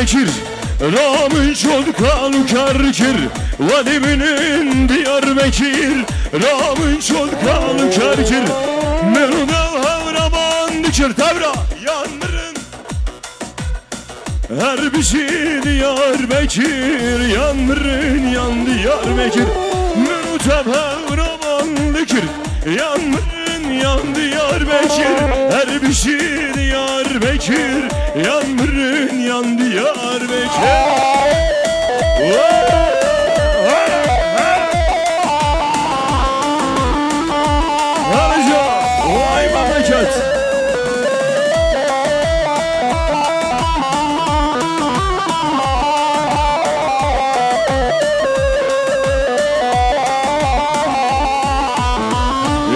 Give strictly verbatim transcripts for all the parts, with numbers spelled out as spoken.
Kir, ramin çod kal û kar kir, welî min in Diyarbekir, ramin çod kal û kar kir. Min û dew hewraman dikir, tevra yan mirin. Her bijî Diyarbekir, yan mirin yan Diyarbekir. Min û dew hewraman dikir. Yan mirin yan Diyarbekir, her bijî Diyarbekir, yan mirin yan Diyarbekir. Hadi can, vay memleket.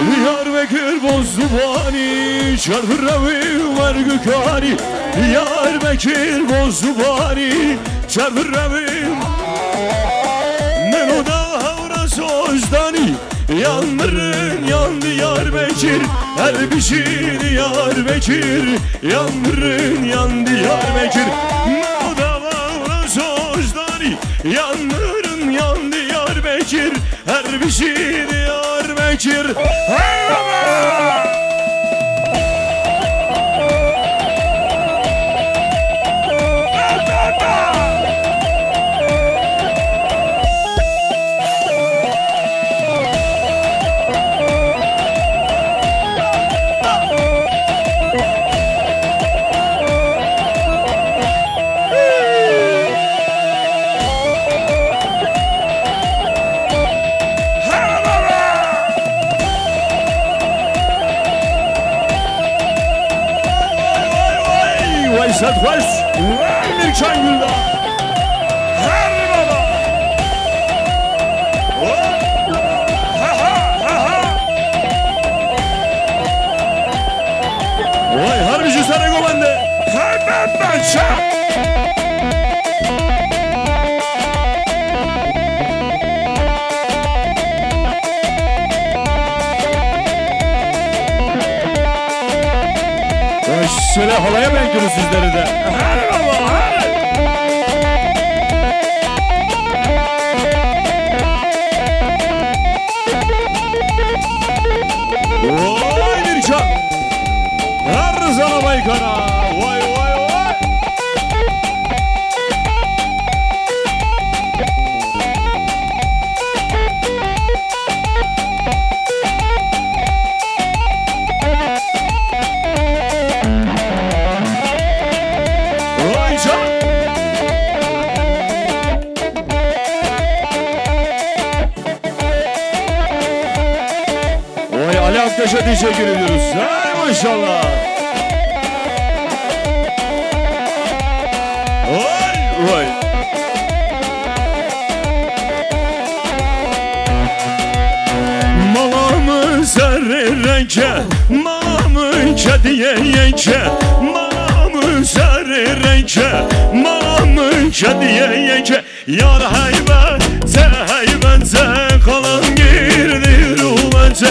Diyarbekir Bozduvanî, Çarfirewî û Mergûkanî. Diyarbekir Bozduvanî, Çarfirewî. Min û dew hewra Sozdanî, yan mirin yan Diyarbekir. Her bijî Diyarbekir, yan mirin yan Diyarbekir. Min û dew hewra Sozdanî, yan mirin yan Diyarbekir. Her bijî Diyarbekir. Hey baba! Vay Sedxweş, vay Mirkan Güldağ. Her baba. Ha ha ha ha. Vay her bijî serê govende. Her baba çak. Şöyle halaya ben görün sizleri de. Her baba, her. Vay Mirkan. Her zaman Baykara. Vay, vay, vay. Vay can. Vay Ali Aktaş'a teşekkür ediyoruz. Hay maşallah. Vay vay. Mala min serê renge, mala min kediye yeke, mala min serê renge, mala min kediye yeke. Yar heybete, heybete, kalan girdi rûbete.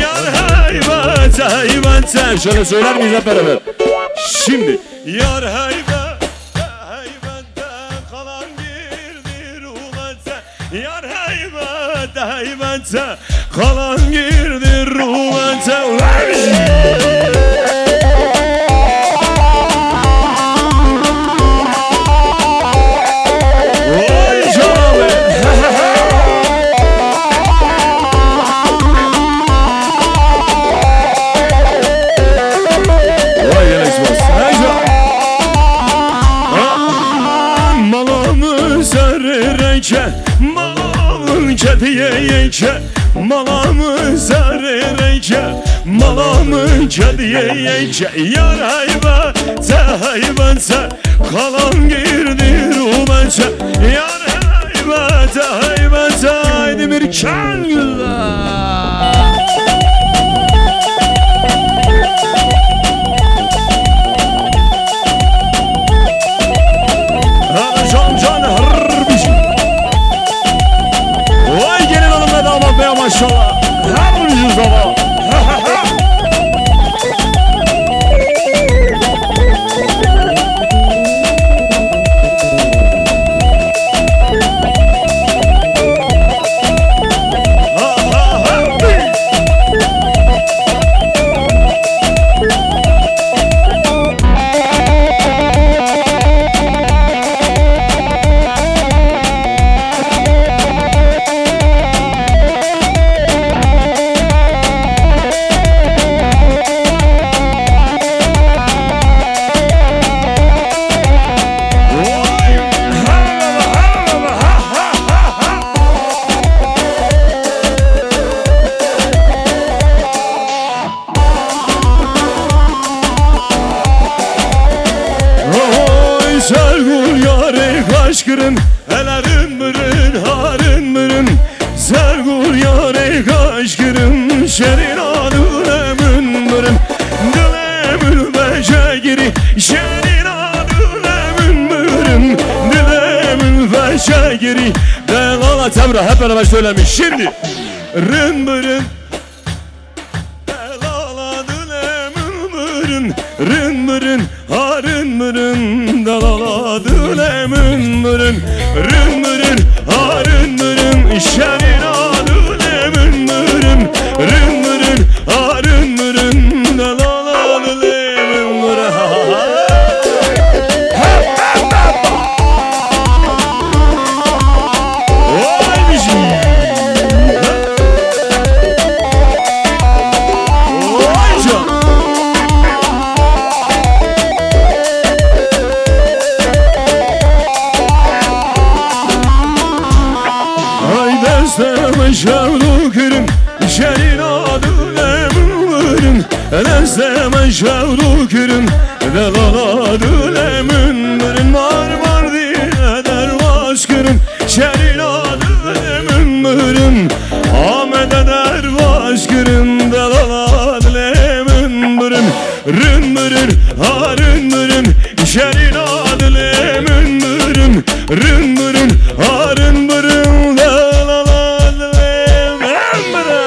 Yar heybete, heybete. Şöyle söyler miyiz hep beraber? Şimdi. Yar heybete, heybete, kalan girdi rûbete. Yar heybete, heybete, kalan girdi rûbete. Vay canım. Vay geleşmez. Hey can. Malamı zerreke, malamı kediye yeke. Malamı zerreke, malamı kediye yeke. Yar heybete, heybete, kalan girdi rûbete. Yar heybete, heybete, haydi Mirkan Güller. Hadi can can, hırr, bir şey. Vay gelin oğlum be damat be, maşallah. Hırr, bir şey baba. Ser gul yarê xaş kirin, hele rin mirin, harin mirin. Ser gul yarê xaş kirin, şerîna dile min mirin. Dile min veşe girî, şerîna dile min mirin. Dile min veşe girî. Delala Temra hep beraber söylemiş. Şimdi. Rin mirin. Delala dile min mirin, rin mirin, ha rin mirin, delala dile min mirin, rin mirin, ha rin mirin, şerîna dile min mirin, rin mirin, ha rin mirin, delala dile min mirin. Vay bizi. Vay can. Ay desteme şevdu kirin, şerîna dile min mirin. Desteme şevdu kirin, delala dile min mirin. Mar mar dîne derbas kirin, şerîna dile min mirin. Amede derbas kirin, delala dile min mirin. Rin mirin, ha rin mirin, şerîna dile min mirin. Rin mirin, ha rin mirin, delala dile min mirin.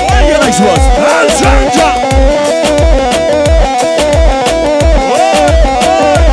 Vay gelek şuwaz. Her şenca. Vay, vay, vay.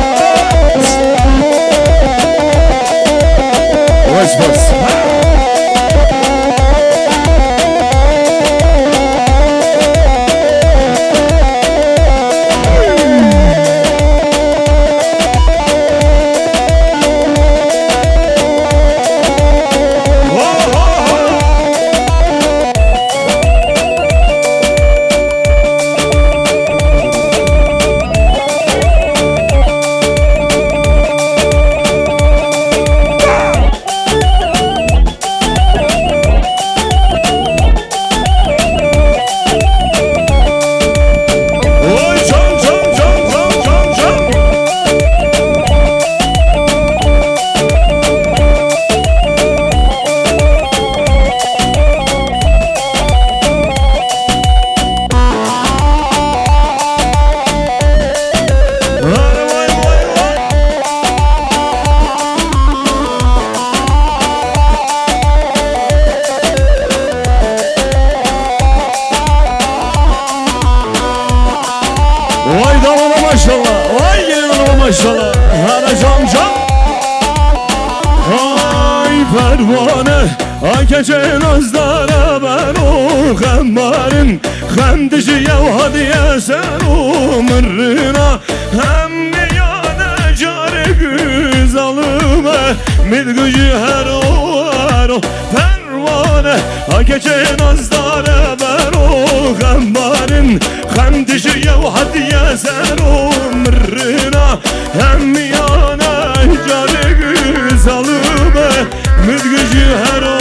Vay, vay. Vay damada maşallah, vay gelin hanıma maşallah. Hara cam cam. Ay pervane, ay keçe nazdara bero xembarin. Xem dijî yew hadiye ser û mirina. Hem miyane carê guzalime, midgujî hero hero. Pervane, ha keçê nazdare bero xembarin. Xem dijî yew hediye ser û mirina. Hem miyane carê guzalime, midgujî hero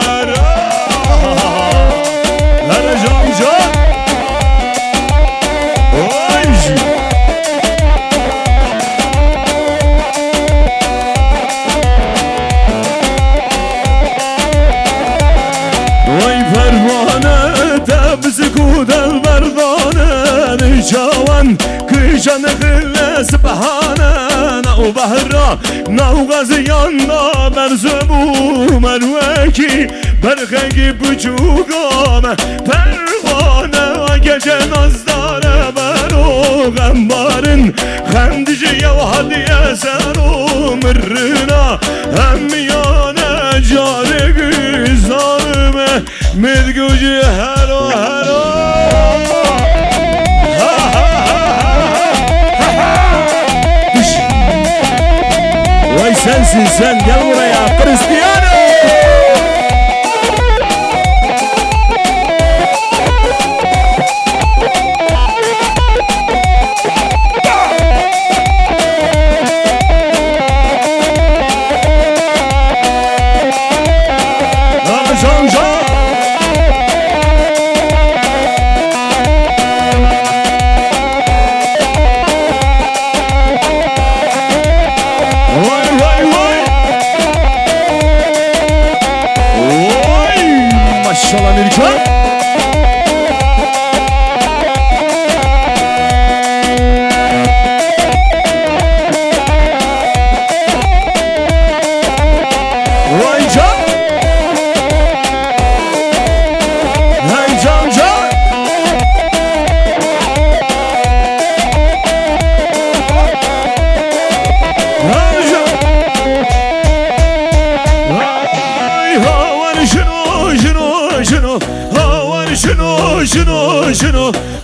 hero. Hele cam cam. Vay jî. Vay pervane, te bizik û delberdane, çawan kişan xile sibhane, nav behra, nav gaziyan da berze bû merwekî, berxekî biçûka me, pervane, gece nazdare bero xembarin. Xem dijî yew hediye ser û mirina, hem miyane carê guzalime, midgujî hero hero. Vay sensin sen, gel buraya Cristiano.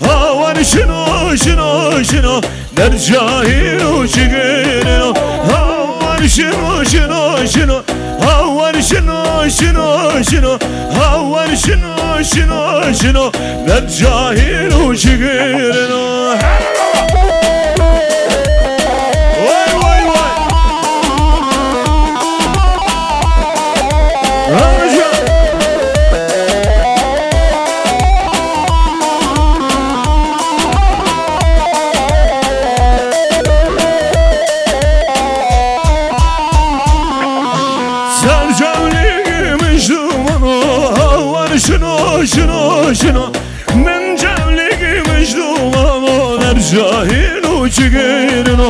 Hawan şino, şino, şino, der cahil û çigirino. Hawan şino, şino, şino, hawan şino, şino, şino, hawan şino, şino, şino, der cahil û çigirino. Vay, vay, vay. Hadi canım. Sercavligi mecnûno, hawan şino, şino, şino. Min cavligi mecnûno, der cahil û çigirino.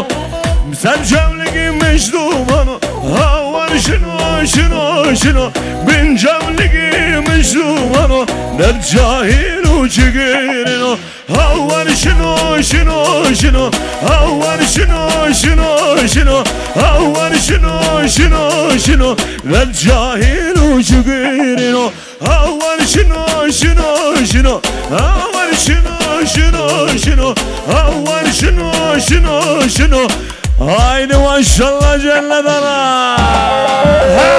Sercavligi mecnûno, hawan şino, şino, şino. Min cavligi mecnûno, der cahil û çigirino. Hawan şino, şino, şino. Hawan şino, şino, şino. Hawan şino, şino, şino. Ver cahil û çigirino. Hawan şino, şino, şino. Hawan şino, şino, şino. Hawan şino, şino, şino. Haydi maşallah cennet ana. Ha!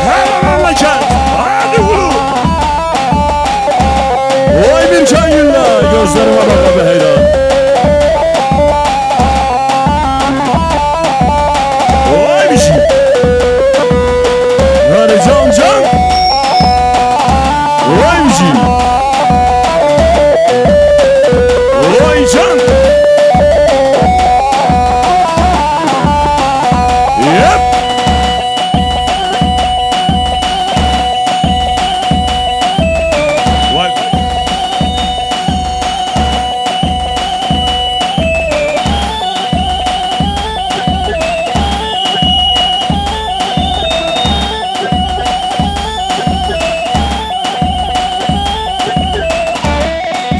Ha, memleket. Hadi oğlum. Oy bir can güller, gözlerime baka be heyran. Oy bir şey. Hadi can can. Oy bir şey. Oy can. Yep. Vay.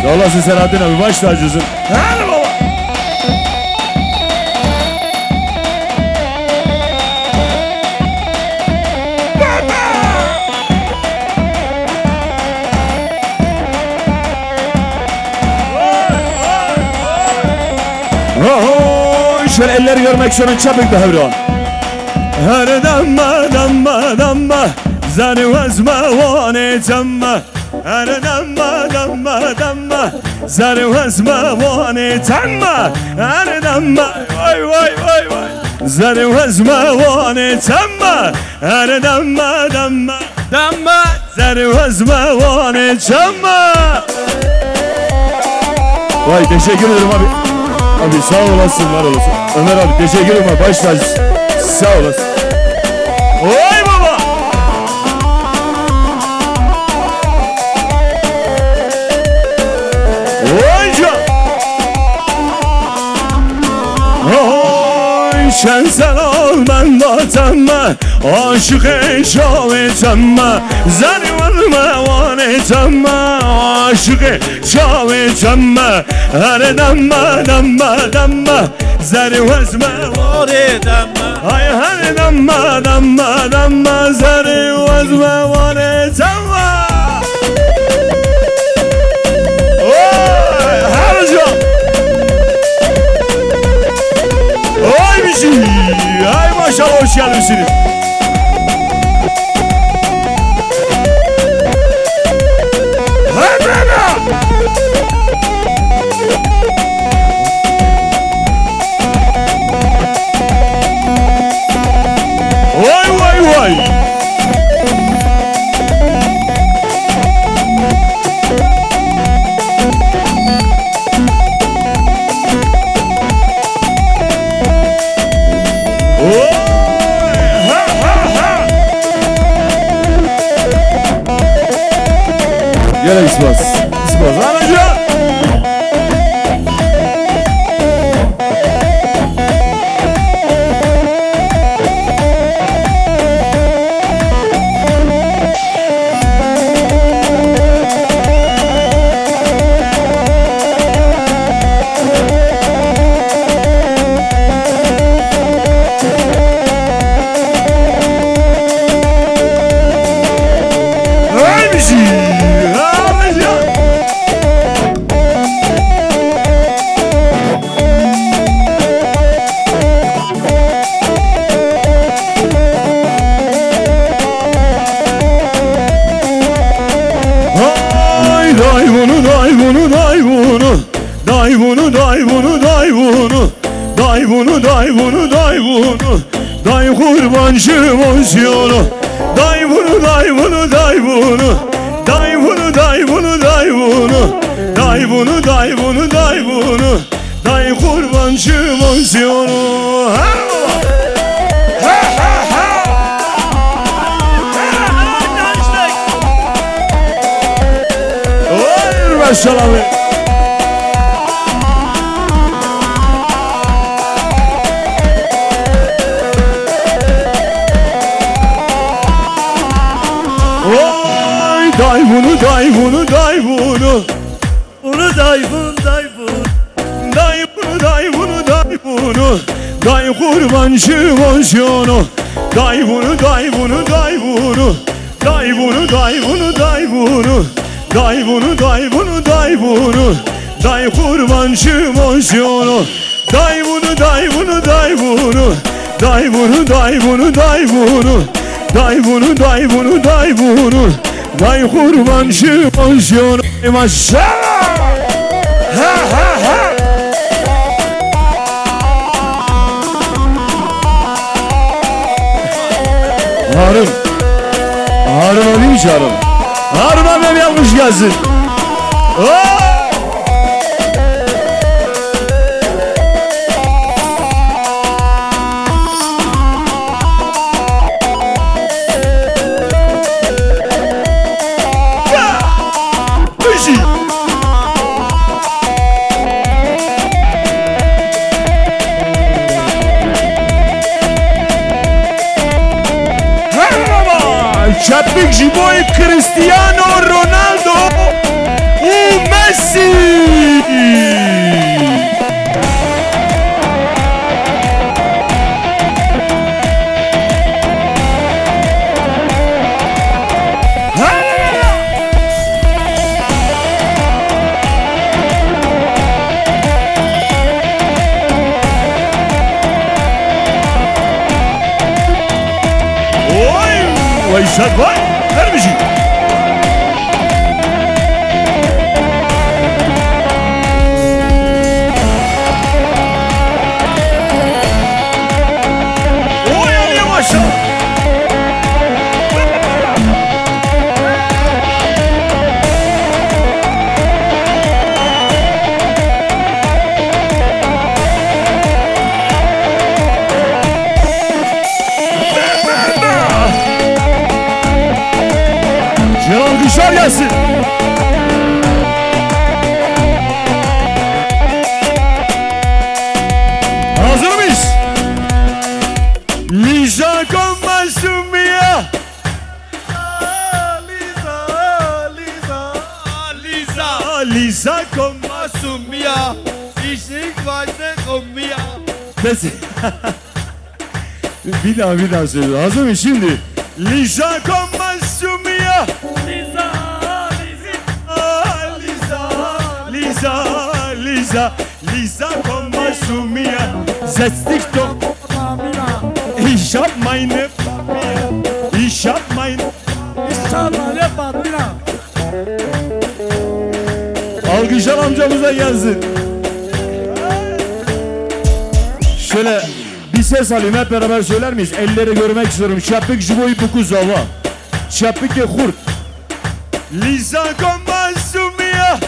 Sağ olasın Selahattin abi, baş tacısın. Hadi baba. Oho, şöyle elleri görmek istiyorum, çabuk da hevra. Her damma, damma, damma, zani vazma vane tamma. Her damma, damma, damma, zari wezme vane tamma. Her damma, vay, vay, vay, vay. Zari wezme vane tamma. Her damma, damma, damma, zari wezme vane tamma. Vay, teşekkür ederim abi. Abi sağ olasın, var olasın. Ömer abi, teşekkür ederim abi. Baş tacısın. Sağ olasın. Oy baba. Oy can. Oy şen sen ol ben de temme. Aşık eşav temme. Zervan mevan temme. Aşık eşav temme. Her demme, demme, demme. Zerê wez me warê demme. Hay her demme, demme, demme. Zerê wez me warê demme. Oy, her can. Oy, bir şey. Ay, maşallah, hoş gelmişsiniz. Hemrana! Vay, vay, vay! Oy! Ha, ha, ha! Gelek spas. Spas. Anaca! Ay bir şey. Dai bunu, dai bunu, dai bunu, dai bunu, dai bunu, dai bunu, dai bunu, dai bunu, dai kurban şimosyonu, dai bunu, dai bunu, dai bunu, dai bunu, dai bunu, dai bunu, dai bunu, dai bunu, dai bunu, dai bunu, dai kurban şimosyonu. Ha! Ha, ha, ha! Oy, maşallah be. Oy, dai bunu, dai bunu, dai bunu. Bunu dai bunu, dai bunu. Dai bunu, dai bunu, dai bunu. Dai kurban şimosyonu. Dai bunu, dai bunu, dai bunu. Dai bunu, dai bunu, dai bunu. Dai bunu, dai bunu, dai bunu. Dai kurban şimosyonu. Dai bunu, dai bunu, dai bunu. Dai bunu, dai bunu, dai bunu. Dai bunu, dai bunu, dai bunu. Dai kurban şimosyonu. Maşallah. Ha, ha, ha. Harun. Harun abi mi çağırın? Harun abi bir alkış gelsin. Oo! Biji. Çepik ji bo Cristiano Ronaldo û Messi. Oy! Vay şad vay! Her bir şey! Oy, oy, yavaş! Celal Gülşar gelsin. Hazır mıyız? Lisa con Masumia. Lisa, Lisa, Lisa, Lisa con Masumia. Ich, ich weiß nicht, um mir. Bes. Bir daha, bir daha söyle. Hazır mı şimdi? Lisa con Masumia. Lisa, Lisa, Lisa, Lisa, Lisa con Masumia. Setz dich doch. Ich hab meine Papier. Ich hab mein Alkışlar amcamıza gelsin. Şöyle bir ses alayım, hep beraber söyler miyiz? Elleri görmek istiyorum. Çepik ji bo Bûkû Zava. Çepikê xurt. Lisa con Masumia.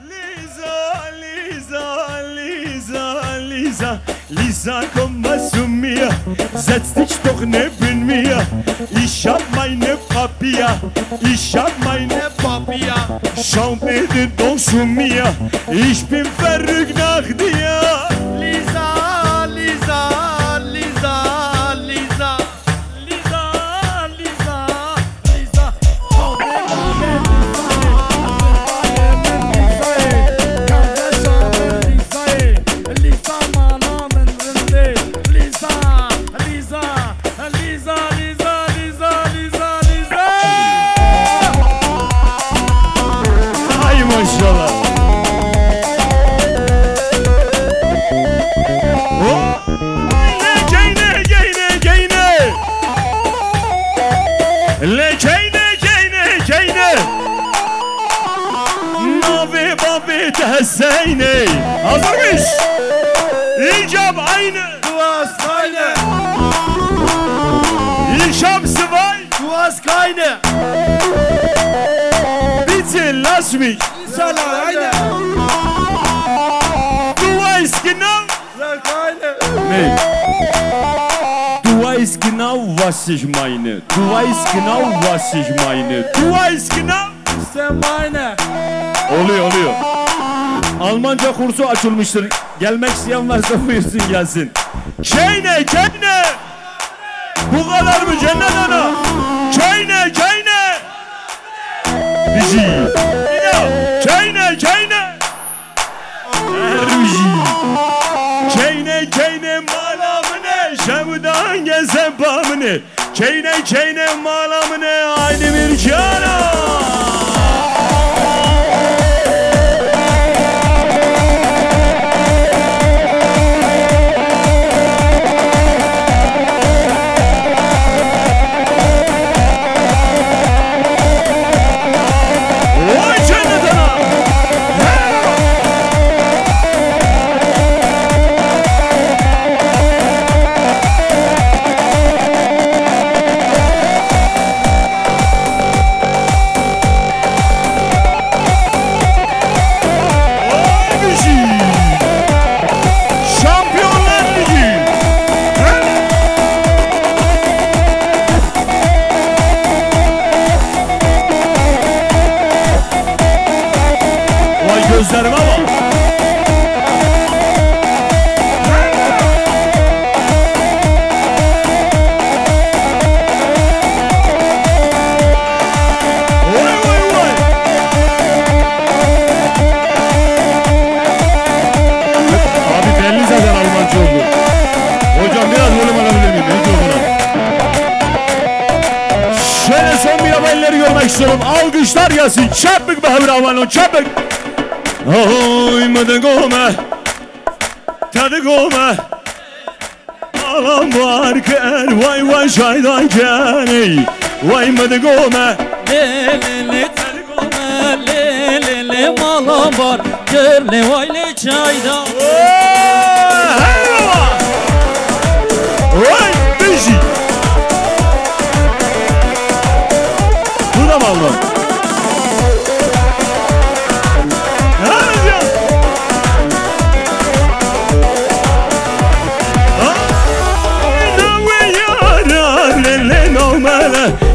Lisa, Lisa, Lisa, Lisa, Lisa con Masumia. Setz dich doch neben mir. Ich hab meine Papier. Ich hab meine Papier. Schau bitte doch zu mir. Ich bin verrückt nach dir. Lisa, Lisa, Lisa, Lisa. Lisa, Lisa, Lisa. Lisa, Lisa, Lisa. Lisa, Lisa, Lisa, Lisa, Lisa. Ay maşallah. Heseyne. Hazır mıyız? İcab aynı. Duas aynı. İcab sıvay. Duas aynı. Bitte lass mich. Sana aynı. Du weißt genau. Sag aynı. Ne? Du weißt genau, was ich meine. Du weißt genau, was ich meine. Du weißt genau. Sen aynı. Oluyor, oluyor. Almanca kursu açılmıştır. Gelmek isteyen varsa buyursun gelsin. Keyne, keyne. Bu kadar mı cennet ana? Keyne, keyne. Bizi. Yine. Keyne, keyne. Bizi. Keyne, keyne, mala mı ne? Şevdan geze bamını. Keyne, keyne, mala mı ne? Aynı bir cana. Vay cennet ana! Şampiyonlar Ligi. Vay gözlerime bak. Vay, vay, vay. Abi belli zaten Almanca oldu. Hocam biraz volüm alabilir miyim? Mikrofona. Şöyle son bir yapayları görmek istiyorum. Alkışlar gelsin. Çepik be hevramanım, çepik. Oy, mı de gome. Te de gome. Alan var ker, vay vay şaydan keney. Vay mı de gome. Lê lê lê te de gome, lê lê lê malan bar, gör lê vay lê çayda. Vay, hey baba. Vay, bizi. Bu da var mı?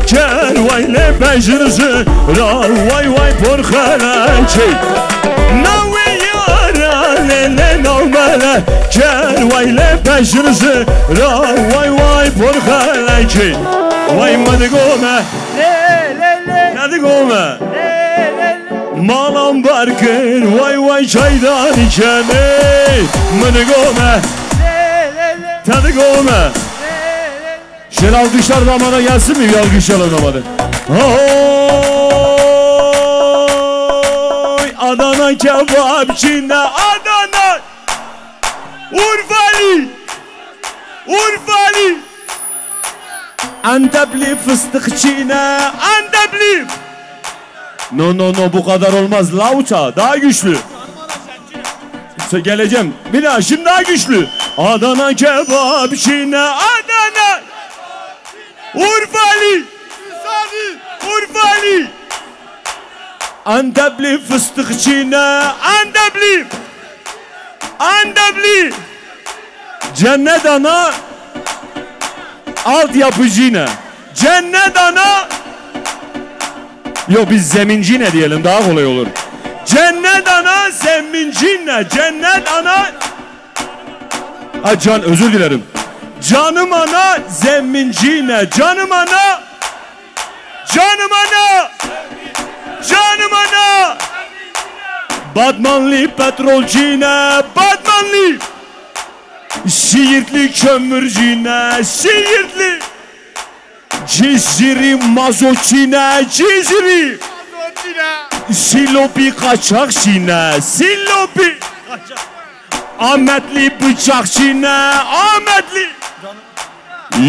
Ker vay lê pejir ji ra vay vay por xelekê. Nawê yara lê lê nawmele ker vay lê pejir ji ra vay vay por xelekê. Vay mi digome. Lê lê lê. Ne digome. Lê lê lê. Malam bar kir, vay vay çaydan içenê. Mi digome. Lê lê lê. Te digome. Lê lê lê. Şöyle alkışlar damada gelsin mi? Bir alkış alalım damada. Oy, Adana kebapçı ne Adana. Urfalı. Urfalı. Antepli fıstıkçı ne Antepli. No, no, no, bu kadar olmaz. Lauta, daha güçlü. Sö-, geleceğim. Bir daha, şimdi daha güçlü. Adana kebapçı ne Adana. Urfalı. Urfalı. Antepli fıstıkçı ne Antepli. Antepli. Cennet ana. Altyapıcı ne. Cennet ana. Yok, biz zemincine diyelim, daha kolay olur. Cennet ana zemincine. Cennet ana. Ha, can, özür dilerim. Canım ana zemincine. Canım ana. Canım ana. Canım ana. Batmanlı petrolcine. Batmanlı. Siirtli kömürcüne, Siirtli. Ciziri mazoçine, Ciziri. Silopi kaçakçine, Silopi. Ahmetli bıçakçine, Ahmetli.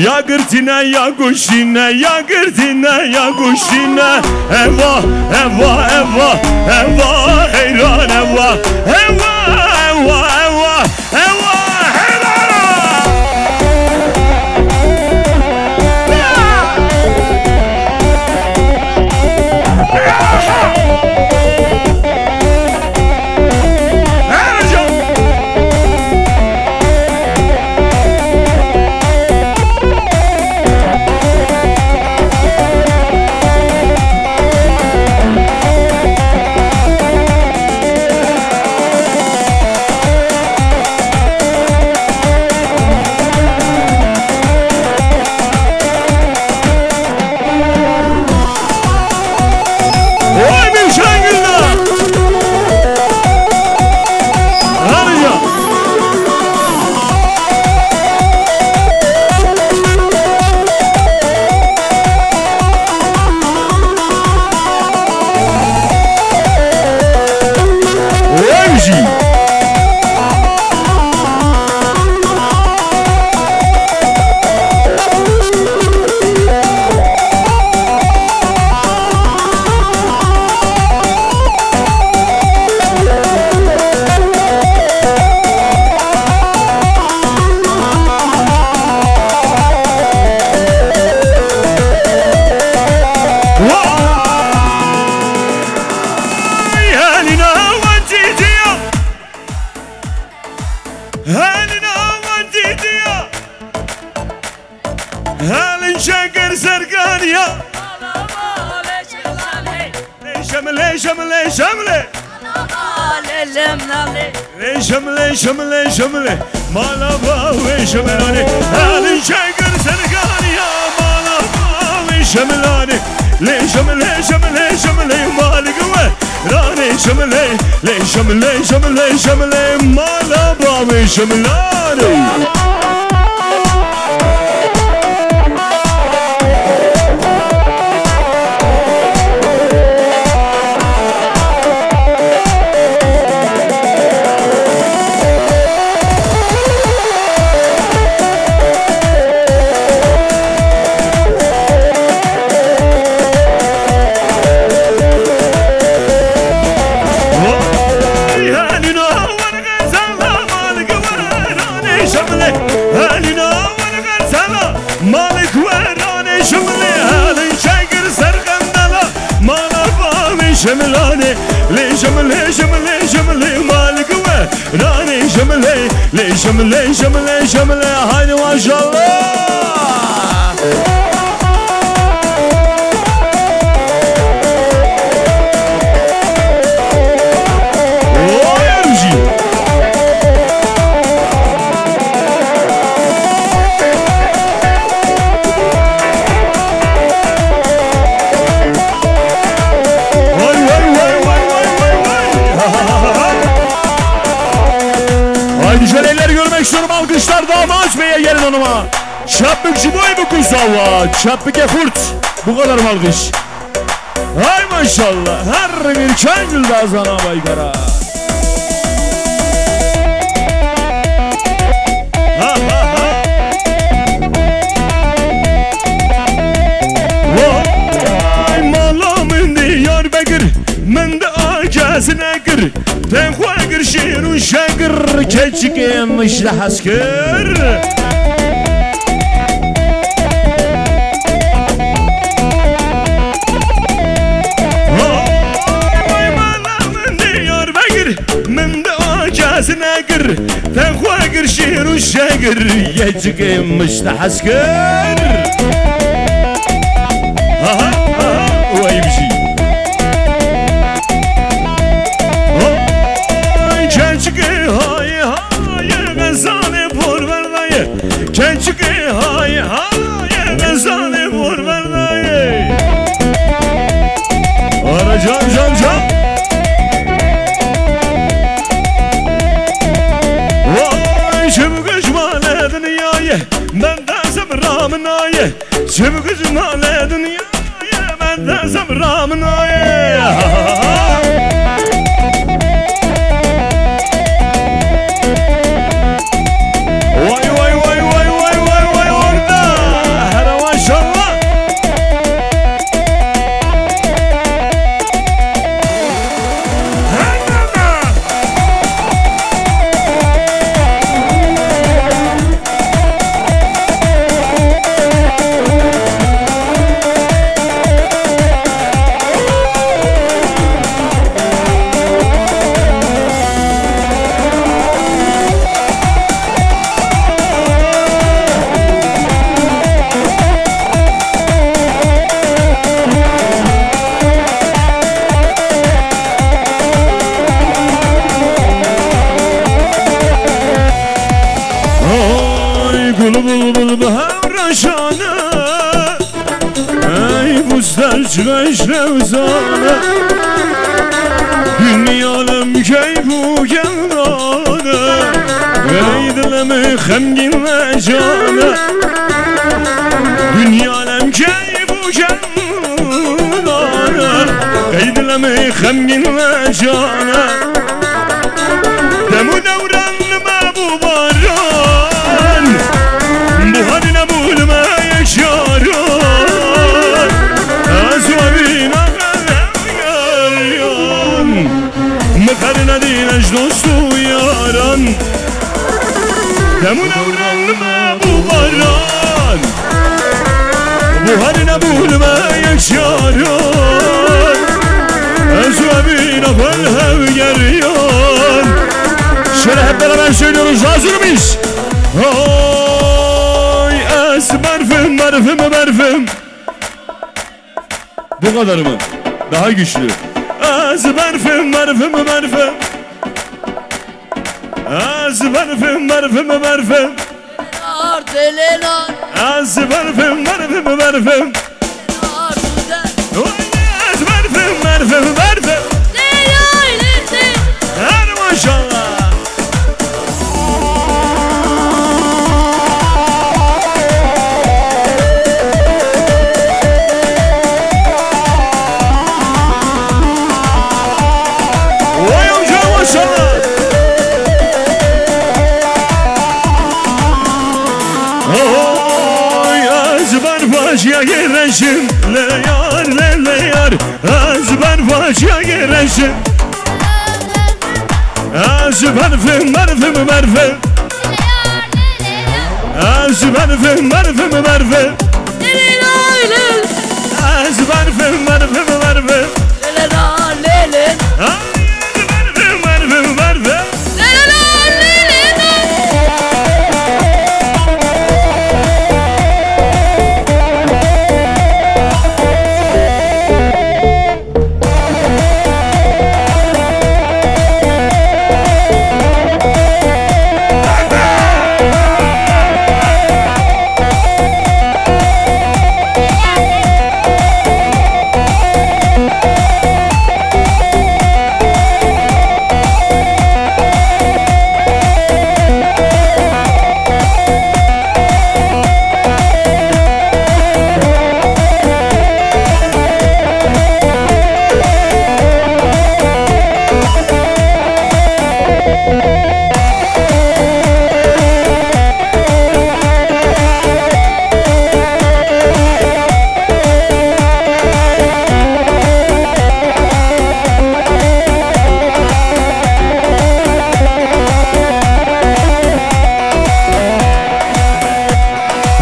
Ya girtine, ya goştine, ya girtine, ya goştine. Eva, eva, eva, eva, heyran eva. Navantîtiya. Hel navantîtiya. Hel çeker serkaniya. Lê şemle, şemle, şemle. Lê şemle, şemle, şemle. Mala bavê şemlanê. Hel çeker serkaniya. Mala bavê şemlanê. Lê şemle, şemle, şemle. Malik we. Ranê şemlê, lê şemlê, şemlê, şemlê, mala bavê şemlanê. Vay, helîna wer xezala, malik weranê şemlê. Helîna wer xezala, malik weranê şemlê. Helîn çekir ser xendela, mala bavê şemlanê. Lê şemlê, şemlê, şemlê, malik we. Ranê şemlê, lê şemlê, şemlê, şemlê. Haydi maşallah. Oy, erujî. Vay, vay, vay, vay, vay, vay, vay. Haydi şöyle elleri görmek istiyorum. Alkışlar Damaç Bey'e, gelin hanıma. Çapık Ciboy bu kuzawa. Çapık Efurt. Bu kadar mı alkış? Hay maşallah. Her bir çangıl da zana baykara. Ha, ha, ha. Vay, mala min Diyarbekir, min de acesine kir. Te xwe kir şêr û şekir, keçikê min ji te hez kir. Vay, vay, mala min Diyarbekir, min de acesine kir. Te xwe kir şêr û şekir, keçikê min ji te hez kir. Ha, ha, ha, wey bijî. Hay, keçikê, hay, hay, xezalê porverdaye. Keçikê, hay, hay, xezalê porverdaye. Ara can, can, can. Vay, çim guc male dinyayê, bende zimra min aye. Çim guc male dinyayê, bende zimra min aye. Vay, vay, vay, orada. Hele maşallah. Ay, gul bulbul bi hevreşane, ey bûster çiqeş lewzane. Dinya lem keyf û kevran e, ey dilê min xemgîn e can e. Dinya lem keyf û kevran e, ey dilê min xemgîn e can e. Dem û dewran mabû baran, buharî nebû li me yek caran. Ez we bîna qeleyan, min xer nedîne ji dost û yaran. Dem û dewran mabû baran, buharî nebû li me yek caran. Ez we bîna Şöyle hep beraber söylüyoruz. Hazır mıyız? Oy, ez berfim, berfim, berfim. Bu kadar mı? Daha güçlü. Ez berfim, berfim, berfim. Ez berfim, berfim, berfim. Nar, deli nar. Ez berfim, berfim, berfim. Nar, güzel. Oy, ez berfim, berfim, berfim. Ley, ley, ley, ley. Her maşallah. Vay amca, maşallah. Oy, ez berfaciya girişim, le yar, le, le yar. Ez berfaciya girişim. Ez berfim, berfim, berfim. Ez berfim, berfim, berfim. Ez berfim, berfim, berfim. Ez berfim, berfim, berfim.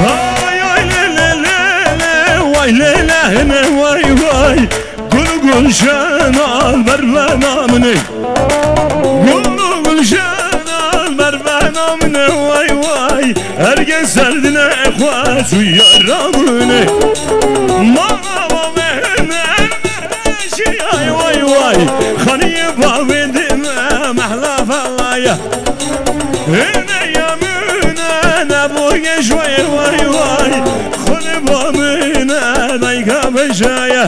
Ay, ay, le, le, le, le, vay, le, le, le, vay, vay. Gul gulşen al ber ve namine. Gul gulşen al ber ve namine, vay, vay. Her gen serdine xwe tu yara bine. Mama bavê ne şiyay, vay, vay. Xaniye bavê dime mehla felaya. Hene yamine ne bu geş, vay, vay, vay. Xuni bavine dayka beşaya.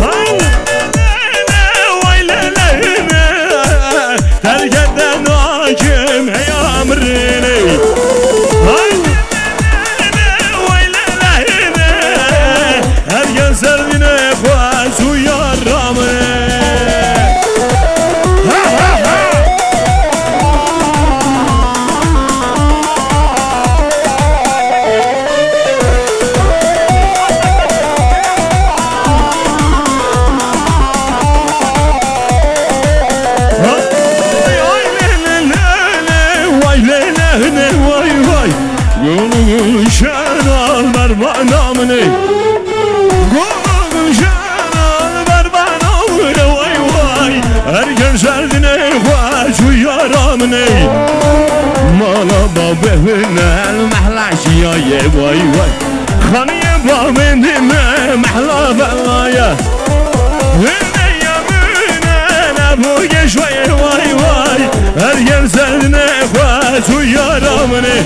Hay le le le, vay le le le, terk eden hakim hey amrine. Hay le le le, vay le le le, her gen serdine xwe tu yaramine. Ha ha ha. Vay, vay, le, le, le, vay, le, le, le, vay, vay. Gönül şen al ber bana mı ne? Gönül şen al ber bana mı ne, vay, vay. Her gen serdine xwe tu yara mı ne? Mala babê hüne el mehla şiyaye, vay, vay. Xaniye bavê dime mehla belaya. Hüne yamine ne bu geş, vay, vay, vay. Her gen serdine xwe tu yara mı ne?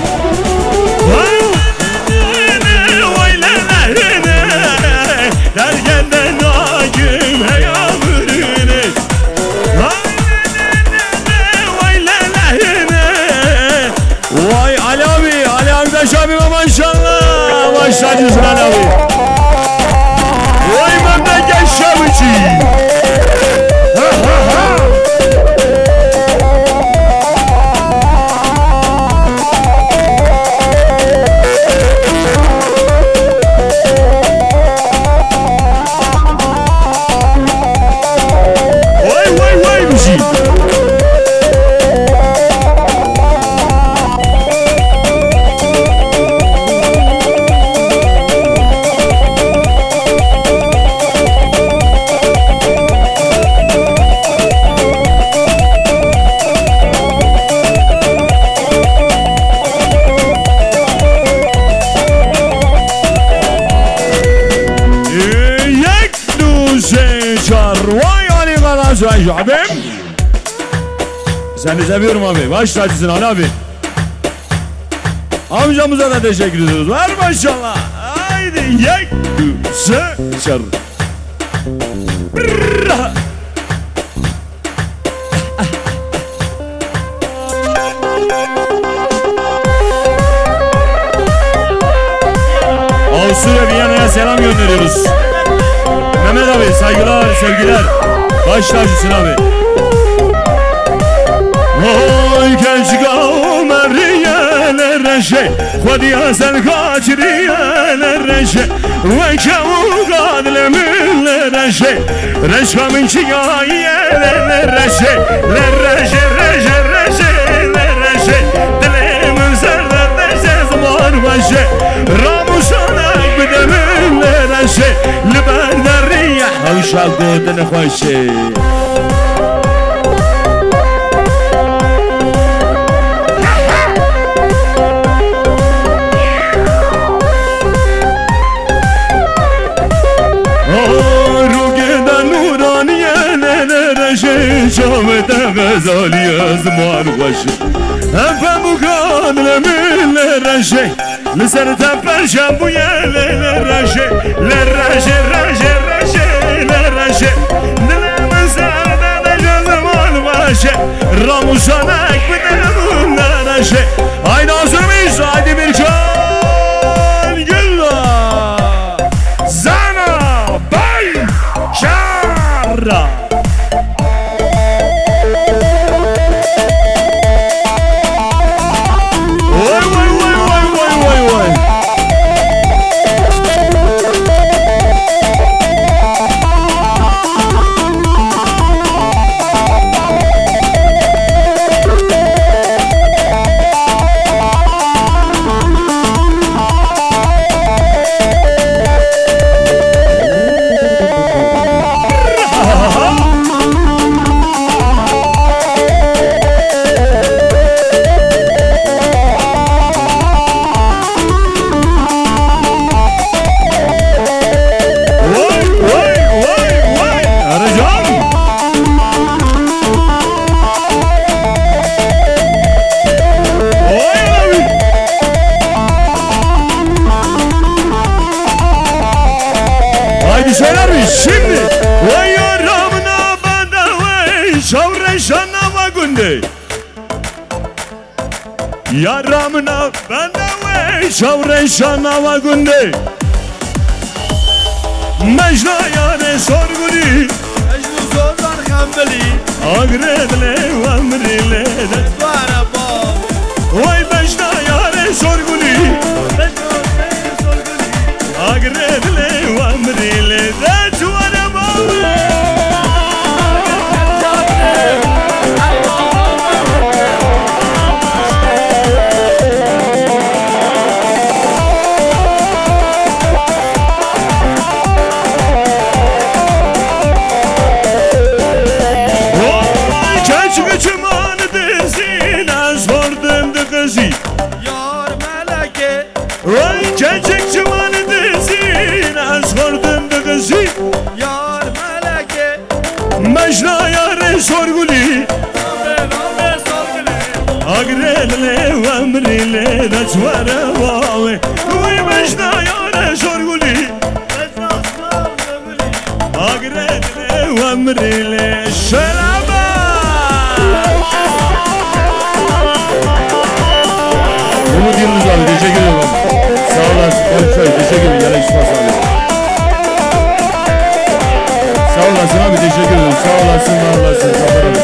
Vay, vay, le, le, le. Dergende nakim hey amrine. Vay, le, le, le, le, vay, le, le, le. Vay Ali abi, Ali abi, Beş abi, maşallah. Baş tacısın Ali abi. Vay memleket Şevçi. Ha, ha, ha. Vay, vay, vay, bizi. Güzel abim. Seni seviyorum abi. Baş tacısın Ali abi. Amcamıza da teşekkür ediyoruz. Var maşallah. Haydi yek. Sö. Çar. Brrr. Avusturya Viyana'ya selam gönderiyoruz. Mehmet abi, saygılar, sevgiler. Baş tacısın abi. Oy keçika Meriye le reşe, Xwediya ser kaçiriye le reşe, weke û gadle min le reşe. Reşka min çiyaye le, le reşe, le reşe, reşe, reşe, le reşe. Dilê min ser derdê ziman weşe. Ramûsanek bide min le reşe. Li ber derî hewşa gotin xweşe. Rûgê de nûraniyê ne, ne reşê, çavê te xezaliyê ziman xweş. Em pemûkan li min li reşê, li ser te perşem bûye lê li reşê, li reşê, reşê, reşê, li reşê. Dilê min ser te de ji ziman xweş e, ramûsanek bide min li reşê. Haydi hazır mıyız? Haydi bir can gülla. Zana bay çara. Vay, vay, vay, vay, vay, vay, vay. Vay, vay, vay, vay. Ercan. Vay abi. Haydi söyler miyiz şimdi? Vay yaramına bana vay, çavreşana va günde. Yara min a bende wê çawreşa nava gundê. Mejna yarê sorgulî. Mejnû zozan xembilî. Agre dilê we mirî lê de. Dwara bav. Oy mejna yarê sorgulî. Mejna yarê sorgulî. Agre dilê we mirî lê de çi were bavê. Vay, çeçik çiman dizî, ez xordim diqizî. Yar melekê. Vay keçik çiman dizîn, ez xordim diqizî. Yar melekê. Mejna yarê sorgulî. Agre dilê we mirî lê de çi were bavê. Vay mejna yarê sorgulî. Agre dilê we mirî lê. Şeraba! Umut Yıldız abi, teşekkür ederim. Sağ olasın. Konuşuyoruz. Teşekkür ederim. Yanlış çıkmaz abi. Sağ olasın abi. Teşekkür ederim. Sağ olasın. Var olasın. Kapatalım.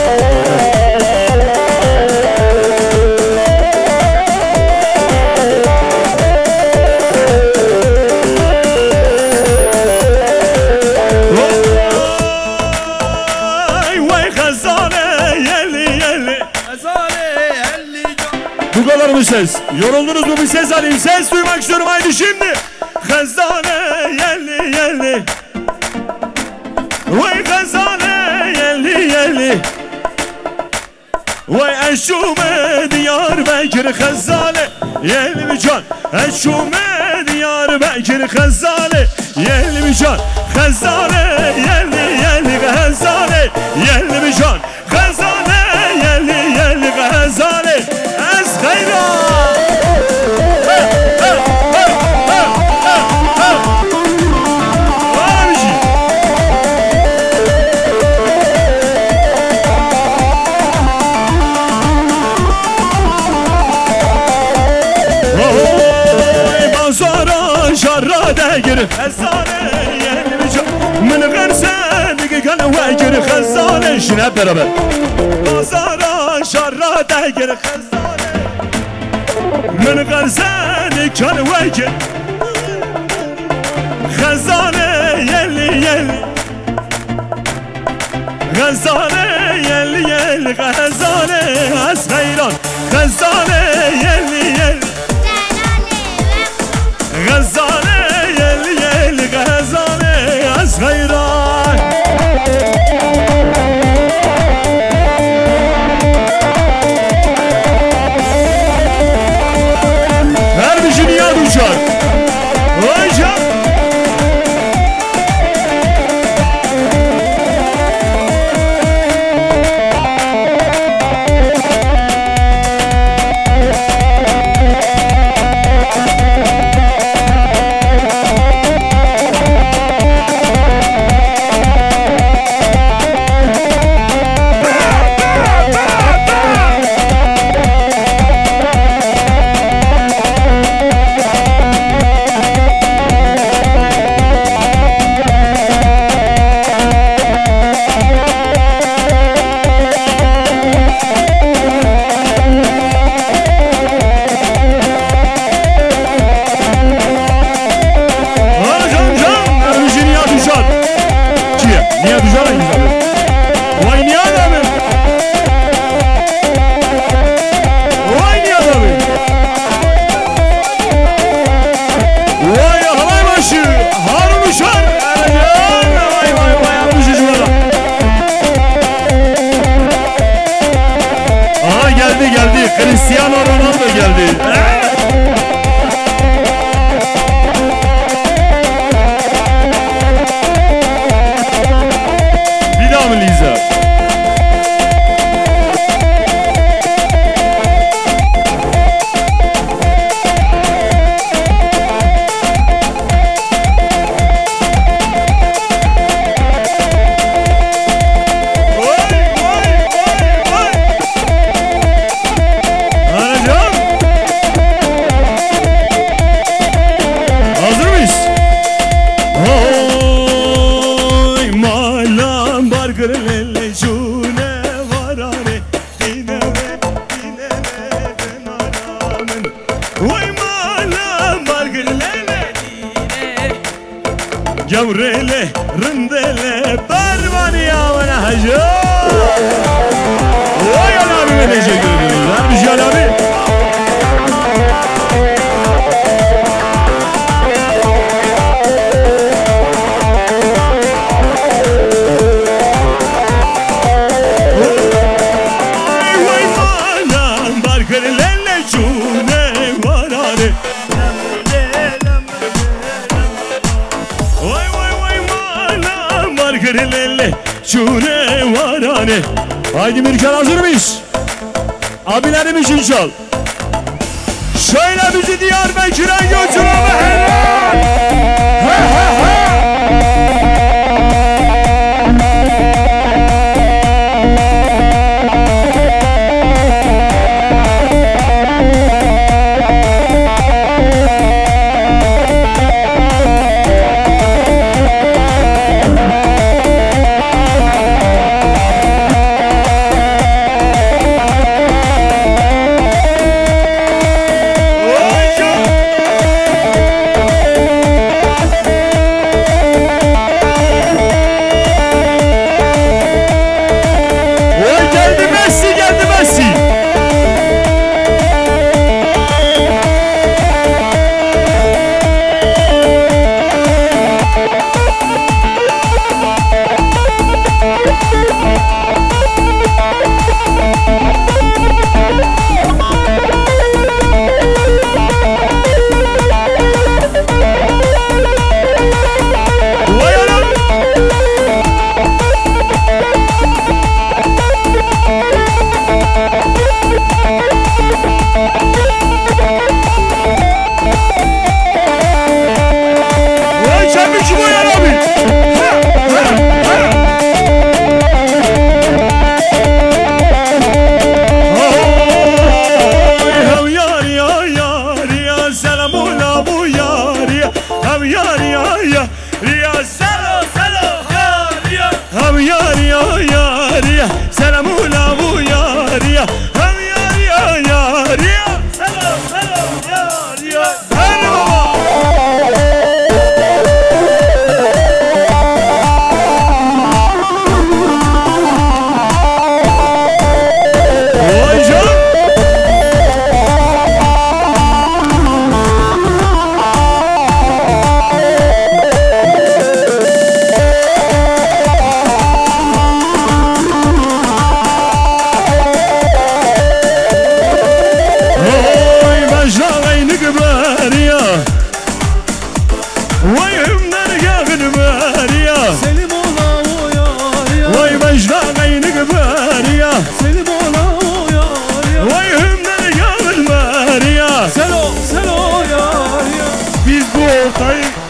Vay, vay, Xezale, yeli, yeli. Xezale, yeli. Bu kadar mı ses? Yoruldunuz mu? Bir ses alayım. Ses duymak istiyorum. Haydi şimdi. Xezale, yeli, yeli. Vay, Xezale, yeli, yeli. Vay ez çûme Diyarbekir Xezale, yel bi can. Ez çûme Diyarbekir Xezale, yel bi can. Xezale, yel, yel, Xezale, yel Xezalê yelî ca, min xerse dike kan wekir xezalê jine beraber. Bazara şarra degir xezalê. Min xerse dikan wekir xezalê yelî yelî. Xezalê yelî yelî xezalê ez xeyran. Xezalê yelî yelî. Xezalê yelî yelî xezalê ez xeyran. Her bijî Niyad Ucar. Hocam. Ha, can, can, Ermijî Niyad Ucar. Çi ye? Niyad Ucar hangî abi? Vay Niyad abi. Vay Niyad abi. Vay halay başı. Harun Ucar. Ercan. Vay, vay, vay, Ermijî Ucar. Aha, geldi, geldi. Cristiano Ronaldo geldi. Bir daha mı Liza? Vay, vay, vay, vay. Anacığım. Hazır mıyız? Oy, mala bargır lele cune varare, dine ve, dine ve, dine ramen. Oy, mala bargır lele. Gewrele, rindele, bermani ya bana hacı. Vay Ali abi, ben teşekkür ederim. Vermiş Ali abi. Vay, vay, anam, barkır lele, çune, varare. Vay, vay, vay, mala, mal kir lele, çune warane. Haydi Mirkan, hazır mıyız? Abilerim için çal. Şöyle bizi Diyarbakır'a götür abi, helal. He, he, he.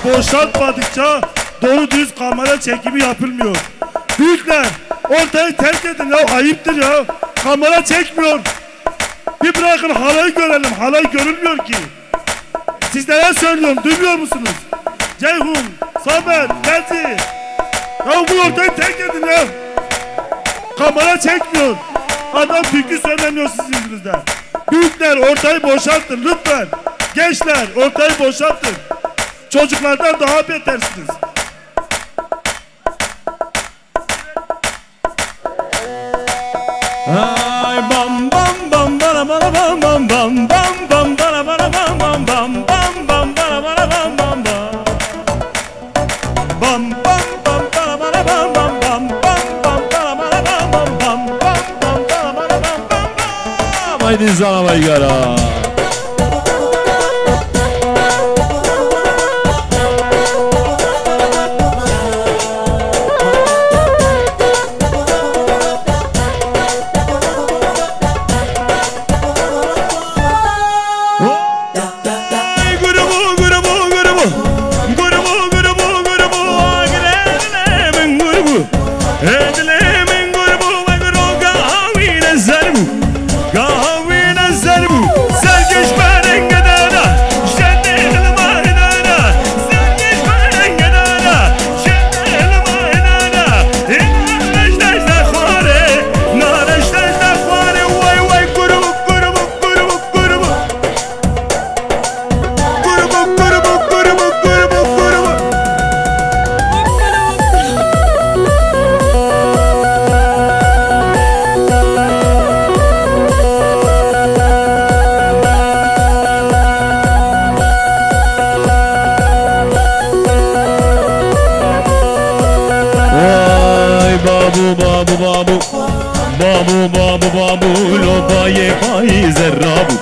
Boşaltmadıkça doğru düz kamera çekimi yapılmıyor. Büyükler, ortayı terk edin ya, ayıptır ya. Kamera çekmiyor. Bir bırakın halayı görelim. Halay görülmüyor ki. Sizlere söylüyorum, duymuyor musunuz? Ceyhun, Samet, Fevzi. Ya bu ortayı terk edin ya. Kamera çekmiyor. Adam türkü söylemiyor sizin yüzünüzden. Büyükler, ortayı boşaltın lütfen. Gençler, ortayı boşaltın. Çocuklardan daha betersiniz. Ay bam bam bam bala bala bam bam bam bam bam bala bala bam bam bam bam bam bala bala bam bam bam. Bam bam bam bala bala bam bam bam bam bam bala bala bam bam bam bam bam bala bala bam bam bam. Haydi zana baygara. Hey, gurubu, gurubu, gurubu. Gurubu, gurubu, gurubu. Agre, agre, min gurubu. Edile min gurubu, ve guru gavine zerbu. Gavine zerbu. Sergiş berengedara. Şedil marinara. Sergiş berengedara. Şedil marinara. Nareş dejde xware. Nareş dejde xware. Vay, vay, gurubu, gurubu, gurubu, gurubu. Gurubu, gurubu, gurubu, gurubu, gurubu. Vay babu, babu, babu. Babu, babu, babu, lo bayê payîze rabû.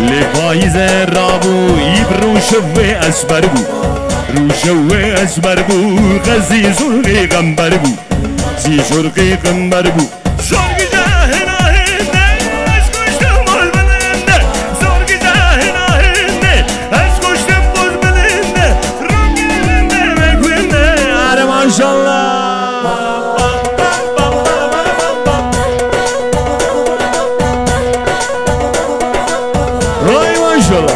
Lê payîze rabû, îb rûşevê esmer bû. Rûşevê esmer bû, xezî zurqî xember bû. Zî zurqî xember bû. Zor güzel hena hende, ez koştum boz bilinde. Zor güzel hena hende, ez koştum boz bilinde. Rok elinde ve günde. Are maşallah. Vay maşallah.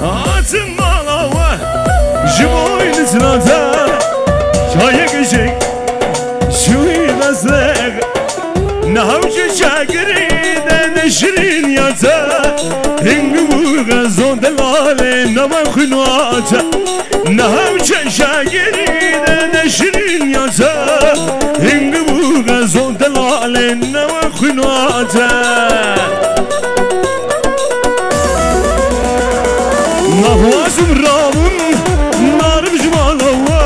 Hatim mala we ji bo însina te çayek jêk ji wî destê. Niha ew ji şagirî de ne şirîn ya te hing bû xezo delalê nava xwîna te. Niha ew ji şagirî de ne şirîn ya te hing bû xezo delalê nava xwîna te. Naxwazim rabim, narim ji mala we.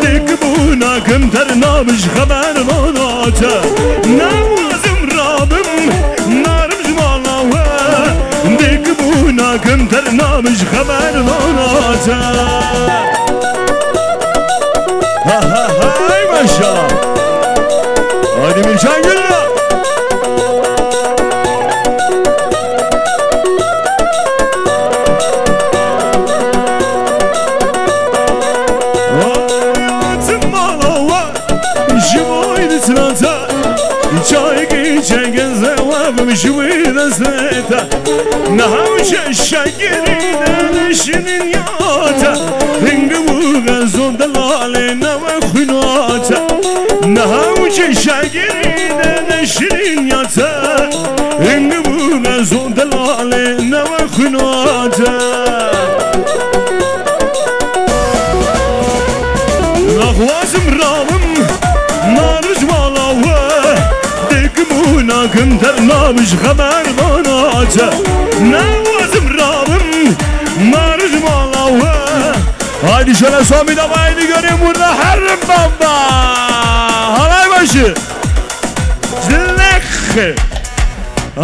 Dêk bû nakim ter nabij xeber nana te. Naxwazim rabim, narim ji mala we. Dêk bû nakim ter nabij xeber nana te. Ha, ha, ha, ay maşallah. Hadi Mircan Güller. Hayatım bana var, ji bo însina te. Çayekî çengên zewabim ji wî destê te. Niha ew ji şagirî de ne şirîn ya te. Hing bû xezo delalê nava xwîna te. Niha ew ji şagirî de ne şirîn ya te. Hing bû xezo delalê nava xwîna te. Naxwazim rabim, narim ji mala we. Dêk bû nakim ter nabij xeber nana te. Naxwazim rabim, narim ji mala we. Haydi şöyle son bir de haydi göreyim burada her baba. Halay başı. Zilek.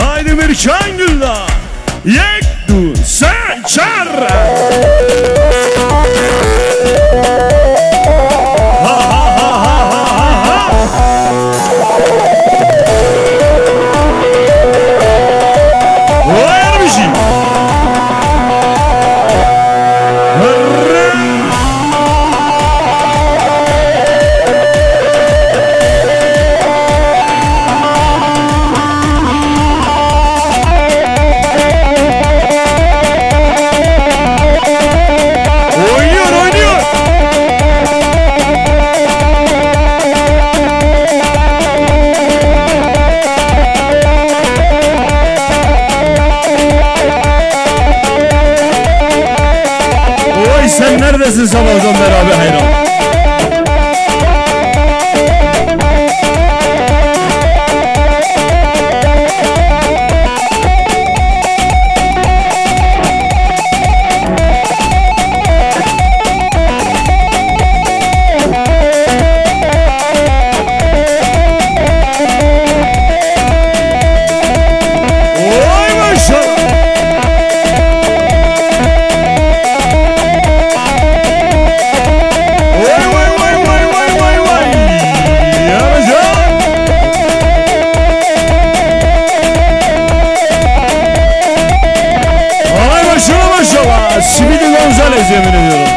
Haydi Mirkan Güldağ. Yek, du, se, çar. Ha, ha, ha, ha, ha, ha, ha. Vay Erbijî. Hırrı. Oynuyor, oynuyor. Oy, sen neredesin sabahtan beri abi, hayran? Oy maşallah. Vay, vay, vay, vay, vay, vay, vay. Yaracak. Ay maşallah, maşallah. Speedy Gonzales, yemin ediyorum.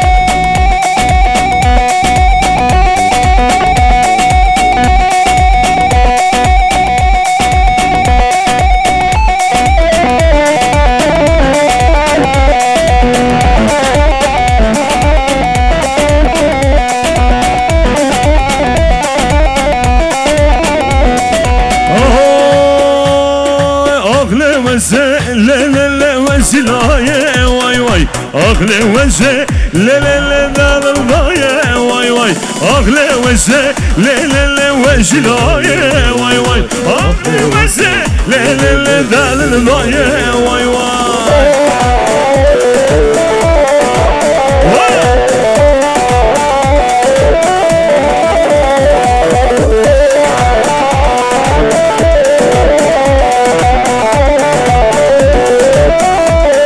Oy, ah le weze, le le le wesilaye, vay vay. Ah le weze, le le le da da da ye, vay vay. Ah le weze, le le le wesilaye, vay vay. Ah le weze, le le le da da da ye, vay vay.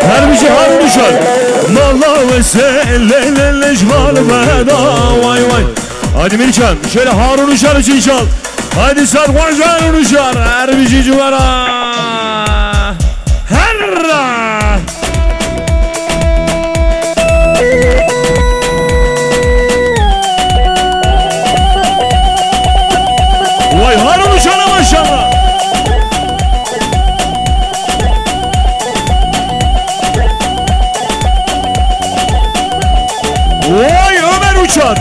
Her bir şey Harun Uşar. Mala ve se le le le jmal veda, vay vay. Hadi Mirkan, şöyle Harun Uşar için çal. Hadi sarhoş Harun Uşar, her bir şey civara. Herra. Vay Harun Uşar'a maşallah. Vay Ömer Uçar.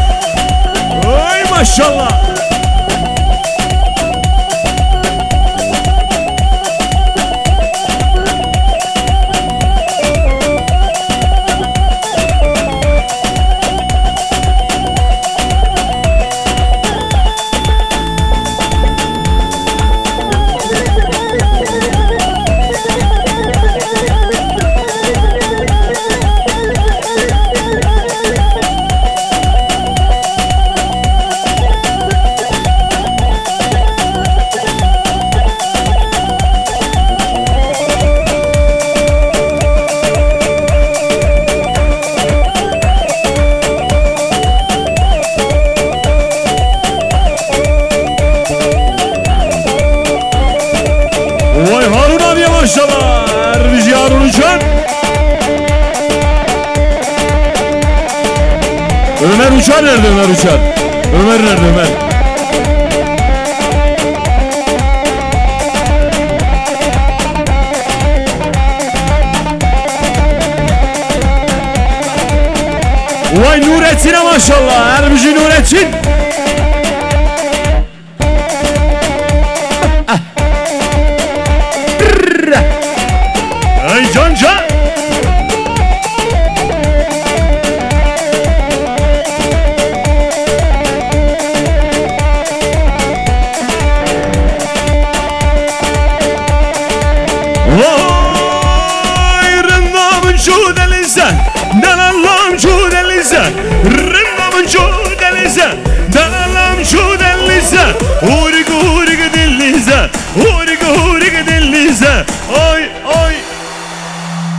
Vay maşallah. Vay Harun abiye maşallah. Her bir şey Harun Uçar. Ömer Uçar nerede Ömer Uçar? Ömer nerede Ömer? Vay Nurettin'e maşallah. Her bir şey Nurettin. Ay can can. Vay rindam şu denize, dalalam şu denize, rindam şu denize, dalalam şu denize, urik urik denize. Hûrik hûrik denize,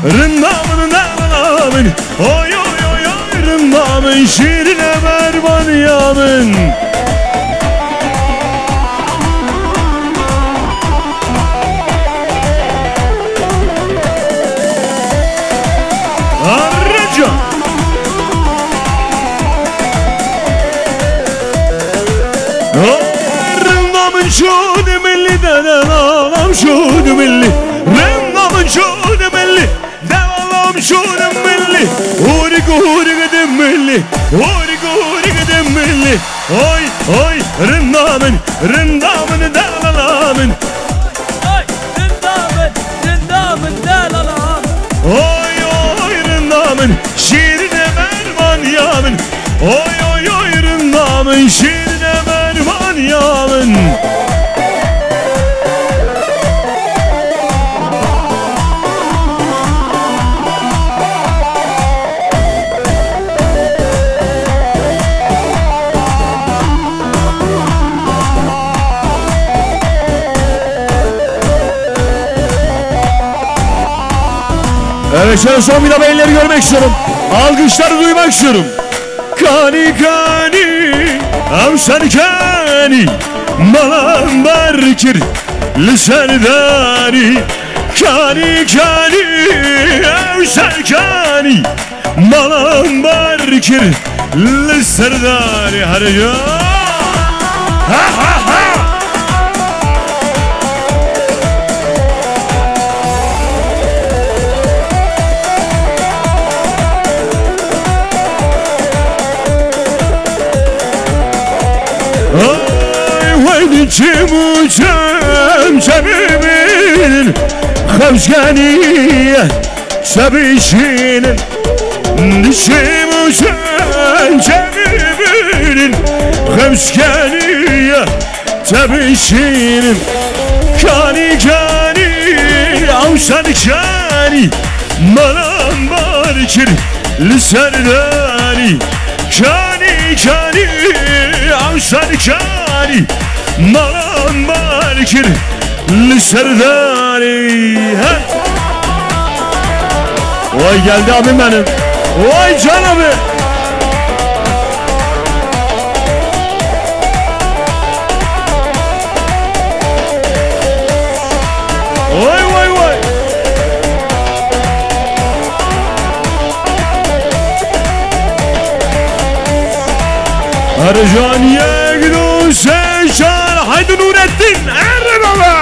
Rinda min, delala min, oy, oy, oy, oy, rinda min, şîrine berbaniya min. Arıca. Rinda min şûd milli, dede lalam şûd milli. Rinda min şûd milli, dede lalam şûd milli. Hûrik hûrik de milli, hûrik hûrik de milli. Oy, oy, rinda min, rinda min, delala min. Oy, rinda min, rinda min, delala min. Oy, oy, rinda min, şîrine berbaniya min. Oy, oy, oy, rinda min, şîrine berbaniya min. Evet, şöyle son bir daha elleri görmek istiyorum. Alkışları duymak istiyorum. Kanî, kanî, ew ser kanî, mala em bar kir li ser darî. Kanî, kanî, ew ser kanî, mala em bar kir li ser darî. Here ya. Ha, ha, ha. Ay, wey di çim û çem, çemî bînin, xewşkeniye çebişînin. Di çim û çem, çemî bînin, xewşkeniye çebişînin. Kanî, kanî, ew ser kanî, mala em bar kir li ser darî. Kanî, kanî, ew ser kanî, mala em bar kir li ser darî. He. Vay geldi abim benim. Vay can abi. Vay, vay, vay. Ercan yek, du, sê, çar. Haydi Nurettin. Erre baba.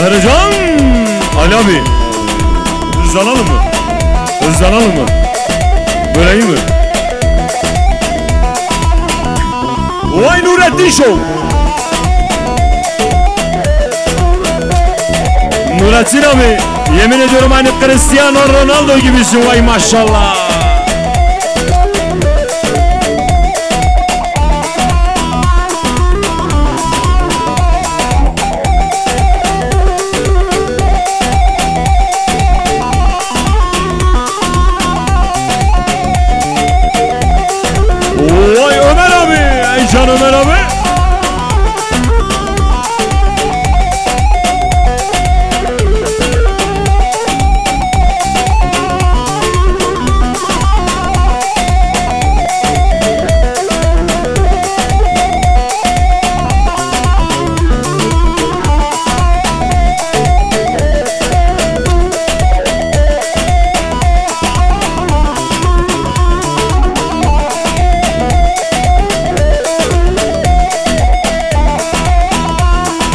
Ercan! Ali abi. Hızlanalım mı? Hızlanalım mı? Böyle iyi mi? Vay Nurettin Show. Nurettin abi, yemin ediyorum aynı Cristiano Ronaldo gibisin, vay maşallah. Vay Ömer abi, ey can Ömer abi.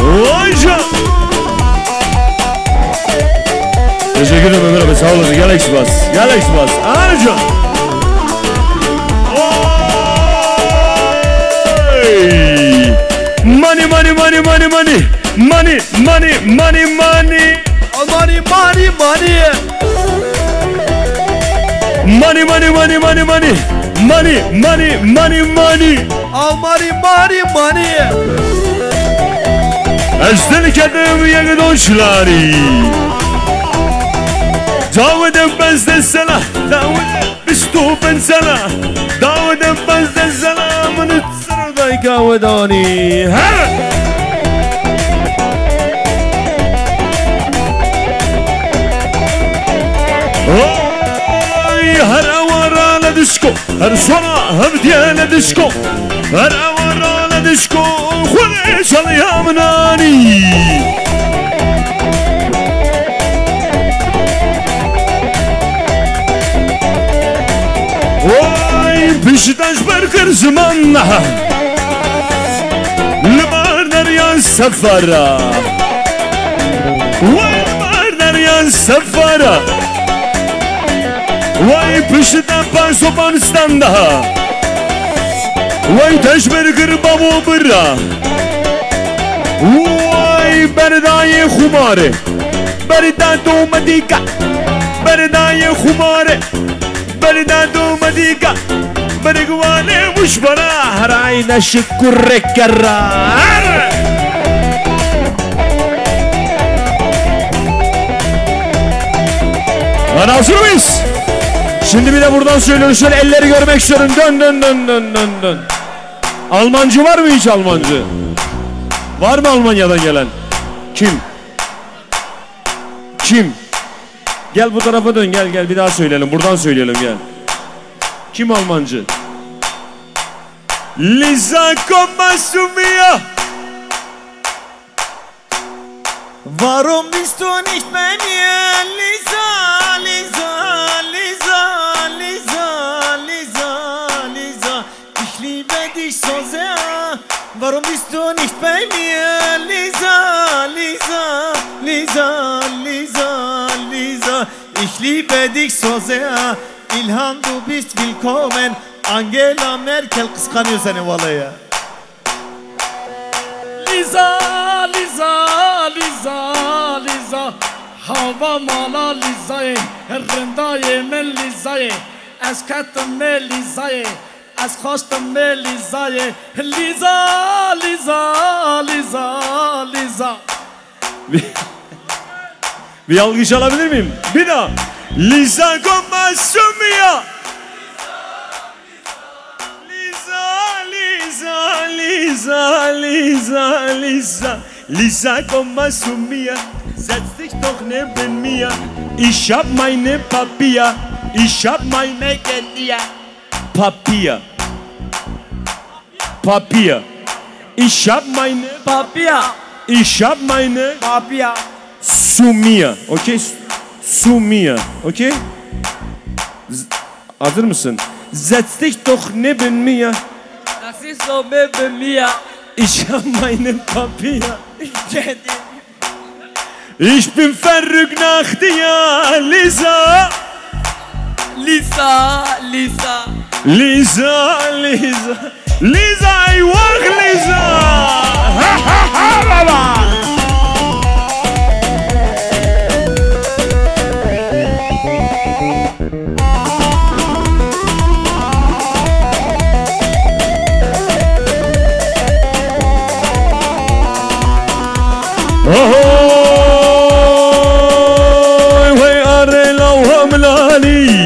Vay can. Teşekkür ederim Ömer abi, sağ olasın. Gel Xbox. Gel Xbox. Anca. Oy! Money, money, money, money, money. Money, money, money, money. Money, money, money. Money, money, money, money, money. Money, money, money, money. Al money, money, money. Ez dil kedim yek doşlarî. Dawide bezde sela, Dawide bistu bin sela. Dawide bezde sela, min serdayka wedanî. Her Oy, her ewara le dişko, her sona hevdiye le dişko, her ewara le dişko, xwele çalya min anî. Oy, pişta ji ber kir ziman, li bar derya sefara. Wey bar derya sefara. Wey pişta pasopan standa. Wey teşber kir babo bira. Wey berdayê xumare. Berda domedika. Berdayê xumare. Berda domedika. Bergwane muşbara. Herayne şikur kera. Lan hazır mıyız? Şimdi bir de buradan söylüyoruz. Şöyle elleri görmek istiyorum. Dön, dön, dön, dön, dön, dön. Almancı var mı hiç Almancı? Var mı Almanya'dan gelen? Kim? Kim? Gel bu tarafa dön, gel, gel, bir daha söyleyelim. Buradan söyleyelim, gel. Kim Almancı? Lisa, komm zu mir. Warum bist du nicht bei mir, Lisa, Lisa, Lisa, Lisa, Lisa, Lisa? Ich liebe dich so sehr. Warum bist du nicht bei mir, Lisa, Lisa, Lisa, Lisa, Lisa? Ich liebe dich so sehr. Ilhan, du bist willkommen. Angela Merkel kıskanıyor seni vallahi ya. Lîza, Lîza, Lîza, Lîza. Hava mala Lîzayê, rindayê min Lîzayê. Ez ketim mê Lîzayê, ez xwaştim mê Lîzayê. Lîza, Lîza, Lîza, Lîza. Bir, bir alkış alabilir miyim? Bir daha. Lisa Gomez Sumia. Lisa, Lisa, Lisa, Lisa, Lisa. Lisa Gomez Sumia. Setz dich doch neben mir. Ich hab meine Papier. Ich hab meine Genia. Papier. Papier. Ich hab meine Papier. Ich hab meine Papier. Sumia, okay? Sumia, okay? Z-, hazır mısın? Setz dich doch neben mir. Das ist so neben mir. Ich hab meine Papier. Ich bin verrückt nach dir, Lisa. Lisa, Lisa. Lisa, Lisa. Lisa, eyvah Lisa. Ha, ha, ha, baba. Ohoy, wey arê lawha milanî.